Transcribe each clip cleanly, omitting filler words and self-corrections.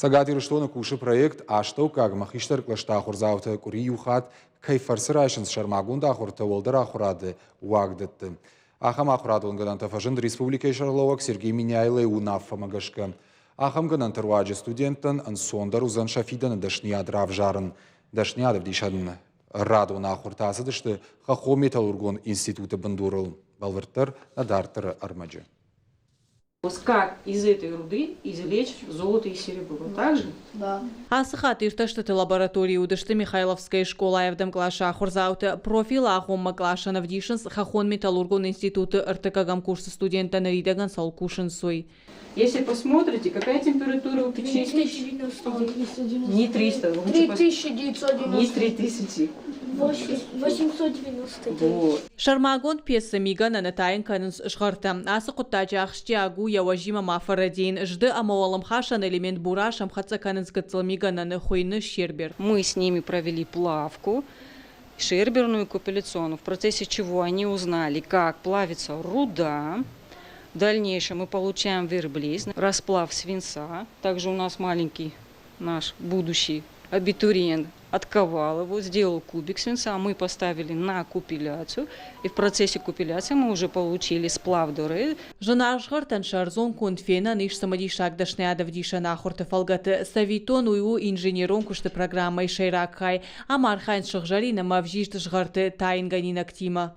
Цӕгат Ирыстоны кусы проект астӕуккаг ӕмӕ хистӕр кълӕсты ахуырдзаутӕ къуыри иу хатт кӕй фӕрцы райсынц сӕрмагонд ахуыртӕ уӕлдӕр ахуырады уагдӕтты. Ахӕм ахуырадон гӕнӕнтӕ фӕзынд республикӕйы сӕргълӕууӕг Сергей Меняйлойы уынаффӕмӕ гӕсгӕ. Ахӕм гӕнӕнты руаджы студенттӕн ӕнцондӕр уыдзӕн сӕ фидӕны дӕсныйад равзарын. Дӕсныйад ӕвдисӕн радон ахуыртӕ ацыдысты хӕххон-металлургон институты бындурыл. Бӕлвырддӕр нӕ дарддӕры ӕрмӕджы. Как из этой руды извлечь золото и серебро? Так же? Да. Ацы хатт иртӕстыты лабораторийы уыдысты Михайловскӕйы скъолайы ӕвдӕм къласы ахуырдзаутӕ. Профилы агъоммӕ къласӕн ӕвдисынц хӕххон-металлургон институты ӕртыккӕгӕм курсы студенттӕ ныридӕгӕн цӕуыл кусынц, уый. Если посмотрите, какая температура у печи? 390. Не 300. 3990. Не 3000. 899. Вот. Сӕрмагонд пьесӕ мигӕнӕны тайын кӕнынц згъӕртӕ. Ацы хъуыддаджы ахсджиаг у йӕ уӕзимӕ ма фӕрӕдийын. Зды ӕмӕ уӕлӕмхасӕн элемент бура сӕмхӕццӕ кӕнынц гыццыл мигӕнӕны, хуыйны щербер. Мы с ними провели плавку, шерберную купиляционную, в процессе чего они узнали, как плавится руда. В дальнейшем мы получаем верблиз, расплав свинца. Также у нас маленький наш будущий абитуриент отковал его, сделал кубик свинца, мы поставили на купиляцию, и в процессе купиляции мы уже получили сплав доры. Зынаргъ згъӕртӕн сӕ ӕрдзон конд фенӕн ис цымыдисаг дӕсныйадӕвдисӕн ахуырты фӕлгӕты. Цӕвиттон, уый у инженерон куысты программӕйы сӕйраг хай. Ам архайынц сыгъзӕрин ӕмӕ ӕвзист згъӕрты тайынгӕнинӕгтимӕ.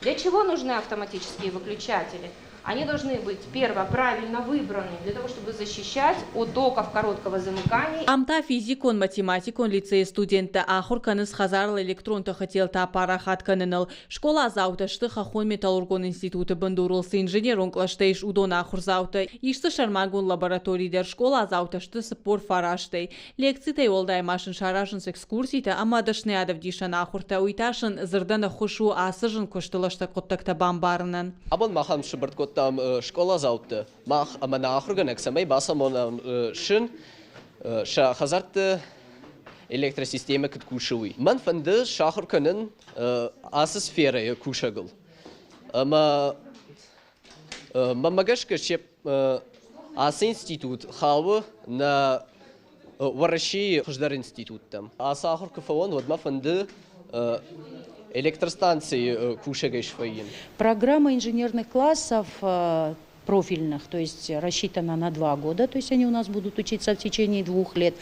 Для чего нужны автоматические выключатели? Они должны быть, первое, правильно выбраны для того, чтобы защищать от токов короткого замыкания. Ам та физикон-математикон лицейы студенттӕ ахуыр кӕнынц хӕдзарыл электрон тыхы телтӕ апарахат кӕныныл. Скъоладзаутӕ сты хӕххон-металлургон институты бындурыл цы инженерон кълӕстӕ ис, уыдон ахуырдзаутӕ. Ис дзы сӕрмагонд лаборатори дӕр. Скъоладзаутӕ сты 49-ӕй. Лекцитӕй уӕлдай ма сын саразынц экскурситӕ ӕмӕ дӕсныйадӕвдисӕн ахуыртӕ, уый та сын дзырдӕн ӕххуыс у ацы зын куысты лыстӕг хъуыддӕгтӕ бамбарынӕн. Абон махӕн сыбырт кодтам скъоладзаутты, мах ӕмӕ нӕ ахуыргӕнӕг цӕмӕй бацамонӕм сын сӕ хӕдзӕртты электросистемӕ куыд кусы, уый. Мӕн фӕнды сахуыр кӕнын ацы сферӕйы кусӕгыл. Ӕмӕ мӕнмӕ гӕсгӕ ацы институт хауы нӕ Уӕрӕсейы хуыздӕр институттӕм. Ацы ахуыр куы фӕуон, уӕд мӕ фӕнды электростанцийы кусӕгӕй свӕййын. Программа инженерных классов профильных, то есть рассчитана на 2 года, то есть они у нас будут учиться в течение 2 лет.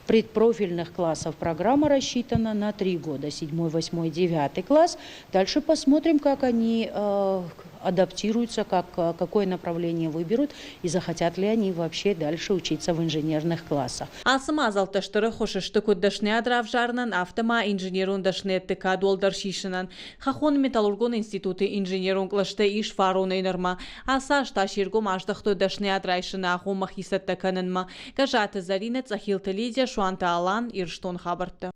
Предпрофильных классов программа рассчитана на 3 года, седьмой, восьмой, девятый класс. Дальше посмотрим, как они адаптируются, какое направление выберут и захотят ли они вообще дальше учиться в инженерных классах. Ацы мадзӕлттӕ стыр ӕххуыс сты куыд дӕсныйад равзарынӕн, афтӕ ма инженерон дӕсныйӕдты кад уӕлдӕр сисынӕн. Хӕххон-металлургон институты инженерон кълӕстӕ ис фаронӕй нырмӕ. Ацы аз та се ргом аздӕхтой дӕсныйад райсыны агъоммӕ хицӕттӕ кӕнынмӕ. Гӕззаты Зӕринӕ, Цъӕхилты Лидия, Суанты Алан, Ирыстон хабӕрттӕ.